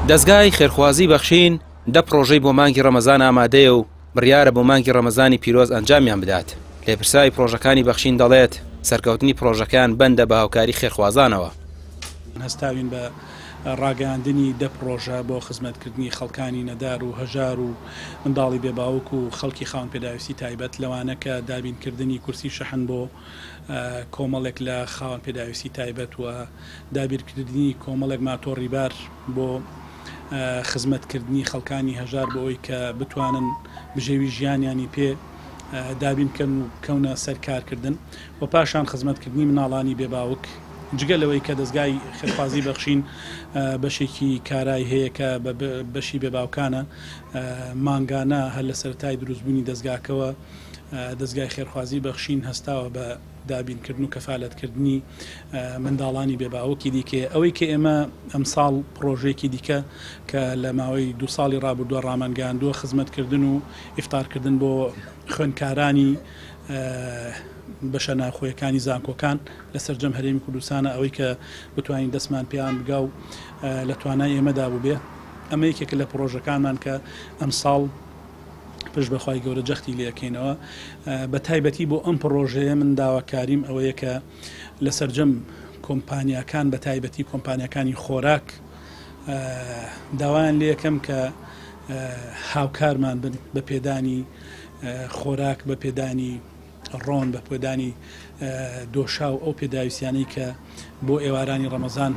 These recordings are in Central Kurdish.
دەزگای خێرخوازی بەخشین دە پڕۆژەی بۆ مانگی ڕەمەزان ئامادەیە و بڕیارە بۆ مانگی ڕەمەزانی پیرۆز ئەنجامیان بدات. لێپرسراوی پڕۆژەکانی بەخشین دەڵێت، سەرکەوتنی پڕۆژەکەیان بەندە بە هاوکاری خێرخوازانەوە. هەستاوین بە ڕاگەیاندنی دە پڕۆژە بۆ خزمەتکردنی خەڵکانی نەدار و هەژار و منداڵی بێ باوک و خەڵکی خاوەن پێداویستی تایبەت، لەوانە کە دابینکردنی کورسی شەحن بۆ کۆمەڵێک لە خاوەن پێداویستی تایبەت و دابیرکردنی کۆمەڵێک ماتۆڕی بار بۆ خزمەتکردنی خەڵکانی هەژار بۆ ئەوەی کە بتوانن بژێوی ژیانیانی پێ دابین بکەن و بکەونە سەر کارکردن و پاشان خزمەتکردنی مناڵانی بێ باوک. جگە لەوەی کە دەزگای خێرخوازی بەخشین بەشێکی کارای هەیە کە بە بەشی بێ باوکانە، مانگانە هەر لە سەرەتای دروستبوونی دەزگاکەوە دەزگای خێرخوازی بەخشین هەستاوە بە دابینکردن و کەفالەتکردنی منداڵانی بێ باوکی دیکەیە. ئەوەی کە ئێمە ئەمساڵ پڕۆژەیەکی دیکە کە لە ماوەی دوو ساڵی ڕابردووە ڕامانگەیاندووە خزمەتکردن و ئیفتارکردن بۆ خوێندکارانی بەشە ناوخۆیەکانی زانکۆکان لە سەرجەم هەرێمی کوردستانە، ئەوەی کە بتوانین دەستمان پێیان بگا و لە توانای ئێمەدا بووبێ. ئەمە یەکێکە لە پڕۆژەکانمان کە ئەمساڵ پشت بە خوای گەورە جەختی لێ ئەکەینەوە. بە تایبەتی بۆ ئەم پڕۆژەیە من داواکاریم ئەوەیە کە لە سەرجەم کۆمپانیاکان بە تایبەتی کۆمپانیاکانی خۆراک داوایان لێ ئەکەم کە هاوکارمان بن بە پێدانی خۆراک، بە پێدانی ڕۆن، بە پێدانی دۆشاو، ئەو پێداویستیانەی کە بۆ ئێوارانی ڕەمەزان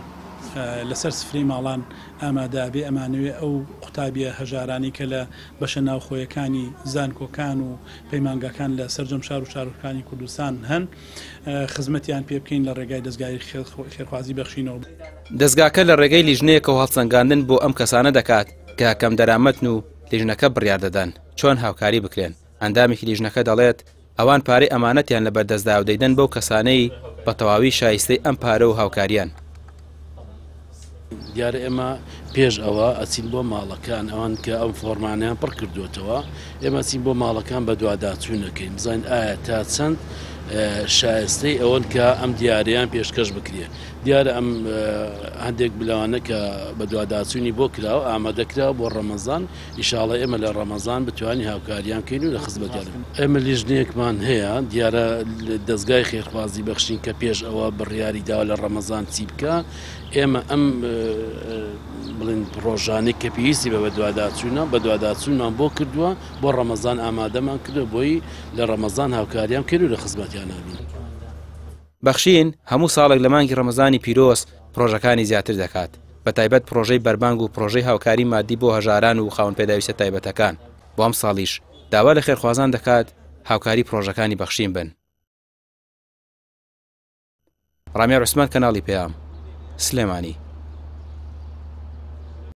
لەسەر سفرەی ماڵان ئامادە ئەبێ. ئەمانەوێ ئەو قوتابیە هەژارانەی کە لە بەشە ناوخۆیەکانی زانکۆکان و پەیمانگاکان لە سەرجەم شار و شارۆچکانی کوردستان هەن خزمەتیان پێ بکەین لە ڕێگای دەزگای خێرخوازی بەخشینەوە. دەزگاکە لە ڕێگەی لیژنەیەکەوە هەڵسەنگاندن بۆ ئەم کەسانە دەکات کە کەمدەرامەتن و لیژنەکە بڕیار دەدەن چۆن هاوکاری بکرێن. ئەندامێکی لیژنەکە دەڵێت، ئەوان پارەی ئەمانەتیان لەبەردەستدایە و دەیدەن بەو کەسانەی بە تەواوی شایستەی ئەم پارە و هاوکارییەن. دیارە ئێمە پێش ئەوە ئەچین بۆ ماڵەکان، ئەوان کە ئەم فۆرمانەیان پڕ کردووەتەوە، ئێمە ئەچین بۆ ماڵەکان بەدواداچوون ئەکەین، بزانین ئایا تا چەند شایستەی ئەوەن کە ئەم دیارەیان پێشکەش بکرێ. دیارە ئەم هەندێک بلەوانە کە بەدواداچوونی بۆ کراوە، ئامادە کراوە بۆ ڕەمەزان، ئیشاڵە ئێمە لە ڕەمەزان بتوانین هاوکاریان بکەین و لە خزمەتیان بین. ئێمە لیژنەیەکمان هەیە، دیارە دەزگای خێرخوازی بەخشین کە پێش ئەوە بڕیاری داوە لە ڕەمەزان چی بکا، ئێمە ئەم بڵێن پڕۆژانەی کە پێویستی بە بەدواداچوونە، بەدواداچوونمان بۆ کردووە، بۆ ڕەمەزان ئامادەمان کردووە بۆی لە ڕەمەزان هاوکاریان بکەین و لە خزمەتیان بین. بەخشین هەموو ساڵێک لە مانگی ڕەمەزانی پیرۆز پڕۆژەکانی زیاتر دەکات، بەتایبەت پڕۆژەی بەربانگ و پڕۆژەی هاوکاری مادی بۆ هەژاران و خاوەن پێداویستە تایبەتەکان، بۆ ئەمساڵیش داوا لە خێرخوازان دەکات هاوکاری پڕۆژەکانی بەخشین بن. ڕامیار عوسمان کەناڵی پەیام، سلێمانی.